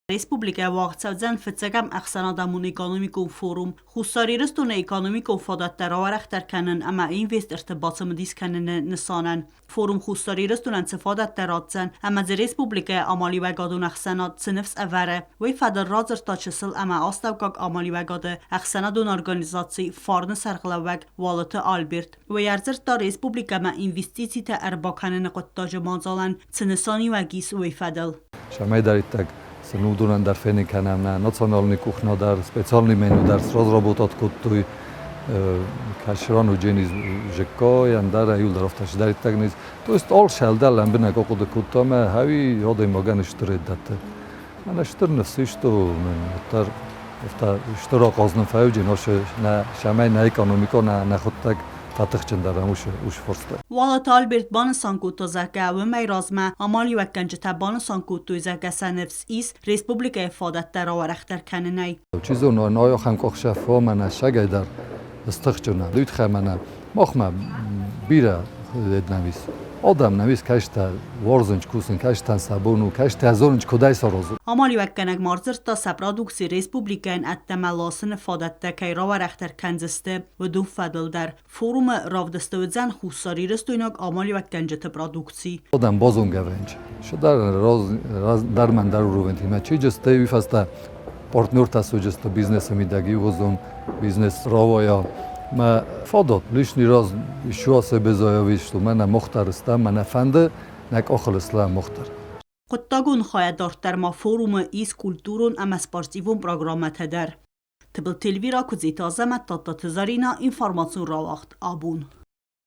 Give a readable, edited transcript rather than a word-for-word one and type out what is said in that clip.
Республикӕйы уагъд цӕудзӕн фыццӕгӕм ӕхсӕнадӕмон экономикон форум Хуссар Ирыстоны экономикон фадӕттӕ рауӕрӕхдӕр кӕнын ӕмӕ инвесторты бацымыдис кӕныны нысанӕн. Форум Хуссар Ирыстонӕн цы фадӕттӕ ратдзӕн ӕмӕ дзы республикӕйы амалиуӕгадон ӕхсӕнад цы ныфс ӕвӕры, уый фӕдыл радзырдта чысыл ӕмӕ астӕуккаг амалиуӕгады ӕхсӕнадон организаци Фарн-ы сӕргълӕууӕг Уалыты Альберт. Уый ӕрдзырдта республикӕмӕ инвестицитӕ ӕрбакӕныны хъуыддаджы мадзалӕн цы нысаниуӕг ис, уый фӕдыл. Цӕмӕйдӕриддӕр сын уыдонӕн дӕр фенын кӕнӕм нӕ национальный кухня дӕр, специальный меню дӕр сразработать кодтой. Кӕсран уыджени зыккой, ӕндӕр иуылдӕр афтӕ цыдӕриддӕр низ. То есть алшӕл дӕр лӕмбынӕг ахъуыды кодта ӕмӕ хӕуи адӕймагӕн стыр дӕтты. Мӕнӕ стыр ныфс ис, то уӕддӕр афтӕ стыр ахъаз нын фӕуыджен, нӕ цӕмӕй нӕ экономикӕ нӕ нӕхуыдтӕг фӕтыхджындӕр уыцы фарста. Уалыты Альберт банысан кодта, зӕгъгӕ, уымӕй размӕ амалиуӕггӕнджытӕ банысан кодтой, зӕгъгӕ, сӕ ныфс ис республикӕйы фадӕттӕ рауӕрӕхдӕр кӕнынӕй. Чи зоны, нойохӕн къухсӕф мӕнӕ сагӕй дӕр стыхджын Лютхӕ мӕнӕ махмӕ бирӕ нӕм ис. Адӕм нӕм ис, кӕстӕ уарзынч кусын, кӕстӕн сӕ бон у, кӕстӕ зонынч куыдӕй саразын. Амалиуӕггӕнӕг ма ӕрдзырдта сӕ продукци республикӕйӕн ӕддӕмӕ ласыны фадӕттӕ кӕй рауӕрӕхдӕр кӕндзысты, уыдон фӕдыл дӕр. Форумы равдысты уыдзӕн хуссарирыстойнаг амалиуӕггӕнджыты продукци. Адӕм базонгӕ вӕййынц. Сыдӕр дӕр мӕн дӕр уровентимӕ чи джысты, уый фӕстӕ партнертӕ суджысты бизнесы мидӕг иугъуызон бизнес рауайа. Мӕ фадат лишний раз еще о себе заявить, что мӕнӕ Мухтар стӕм, мӕнӕ фӕнды, нӕ къухыл слӕм Мухтар. Хъуыддагон хайӕ дарддӕр ма форумы ис культурон ӕмӕ спортивон программӕтӕ дӕр. Тыбылты Эльвира, Куыдзиты Азӕмӕт, Тадтаты Зӕринӕ, информацион рауагъд «Абон».